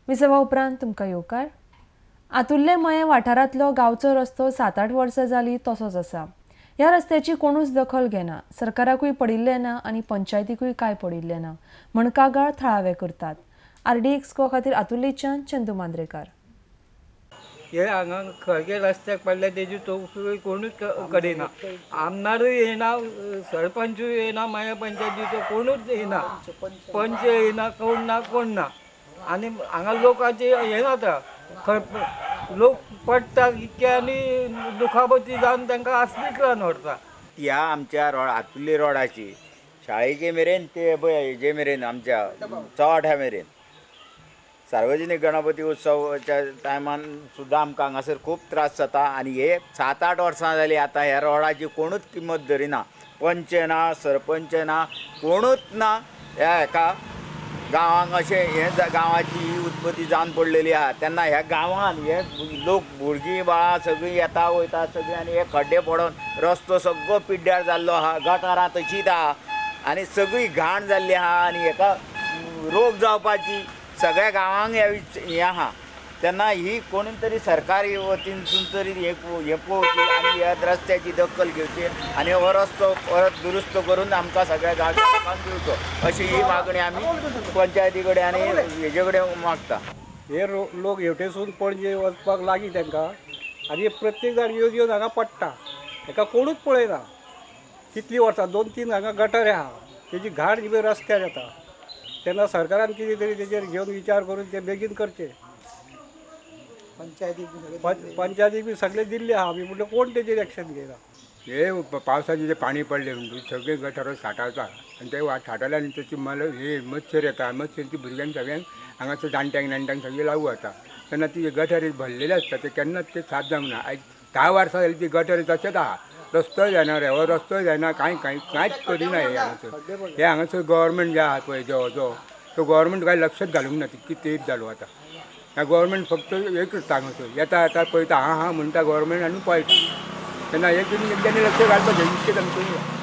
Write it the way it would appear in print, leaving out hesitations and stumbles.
विसवा उपरांत तुमकां येवकार. आतुल्ले मयें वाठारांतलो गांवचो रस्तो 7-8 वर्सां जाली तसोच आसा. ह्या रस्त्याची कोणूच दखल घेना. सरकाराकूय पडिल्लें ना आनी पंचायतीकूय कांय पडिल्लें ना म्हण कागाळ थळावे करतात. आरडीएक्स गोवा खातीर आतुल्लेच्यान चंदू मांद्रेकार. हे हांगा खळगे रस्त्याक पडल्या तेजी चौकशी कोणूच करिना. आमदारूय येना, सरपंचूय येना, माया पंचायतीचो कोणूच येना, पंच येना, कोण ना कोण ना. आनी हांगा लोकांचे हें जाता, लोक पडटा इतके आनी दुखापती जावन तांकां हॉस्पिटलान व्हरता. ह्या आमच्या रोड आतुल्ले रोडाची शाळेचे मेरेन ते पळय हेजे मेरेन आमच्या चव्हाट्या मेरेन सार्वजनीक गणपती उत्सवाच्या टायमान सुद्दां आमकां हांगासर खूब त्रास जाता. आनी हे 7-8 वर्सां जाली आतां ह्या रोडाची कोणूच किंमत धरिना. पंच ना, सरपंच ना, कोणूच ना. ह्या हेका गांवांक अशें हे गांवाची ही उत्पत्ती जावन पडलेली आहा. तेन्ना ह्या गांवान हे लोक भुरगीं बाळां सगळीं येता वयता सगळीं आनी हे खड्डे पडोन रस्तो सगळो पिड्ड्यार जाल्लो आहा. गटारां तशीच आहा आनी सगळी घाण जाल्ली आहा आनी हेका रोग जावपाची सगळ्या गांवांक हें आहा. तेन्ना ही कोणी तरी सरकारी वतीनसून तरी हे पळोवची आनी ह्या रस्त्याची दखल घेवची आनी हो रस्तो परत दुरुस्त करून आमकां सगळ्या गांवच्या लोकांक दिवचो अशी ही मागणी आमी पंचायती कडेन आनी हेजे कडेन मागता. हे लोक हेवटेसून पणजे वचपाक लागीं तांकां आनी प्रत्येक जाण येवन येवन हांगा पडटा. हेका कोणूच पळयना. कितलीं वर्सां 2-3 हांगा गटर आहा, तेजी घाण जी रस्त्यार येता. तेन्ना सरकारान कितें तरी तेजेर घेवन विचार करून ते बेगीन करचे. पंचायतीक बी सगळें दिल्लें आहा आमी, म्हणल्यार कोण तेजेर एक्शन घेयना. हे पावसाचें जें पाणी पडलें म्हणटकीर सगळें गटर साठावता आनी ते साठवल्या आनी तेची मल हे मच्छर येता. मच्छर ती भुरग्यांक सगळ्यांक हांगासर जाणट्यांक नेणट्यांक सगळें लागू जाता. तेन्ना ती गटर भरलेले आसता ते केन्नाच ते साफ जावंक ना. आयज 10 वर्सां जाली ती गटर तशेंच आहा. रस्तोय जायना, रेवो रस्तोय जायना, कांय कांय कांयच करिना. हे हांगासर हे हांगासर गव्हर्मेंट जे आहा पळय जो जो तो गव्हर्मेंट कांय लक्षच घालूंक ना. तितकी तेप जालो आतां. ह्या गव्हर्मेंट फक्त एक हांगासर येता येता पळयता, हां हां म्हणटा गव्हर्मेंट आनी पळयता. तेन्ना एक एकद्यांनी लक्ष घालपाचें इतकें आमचें.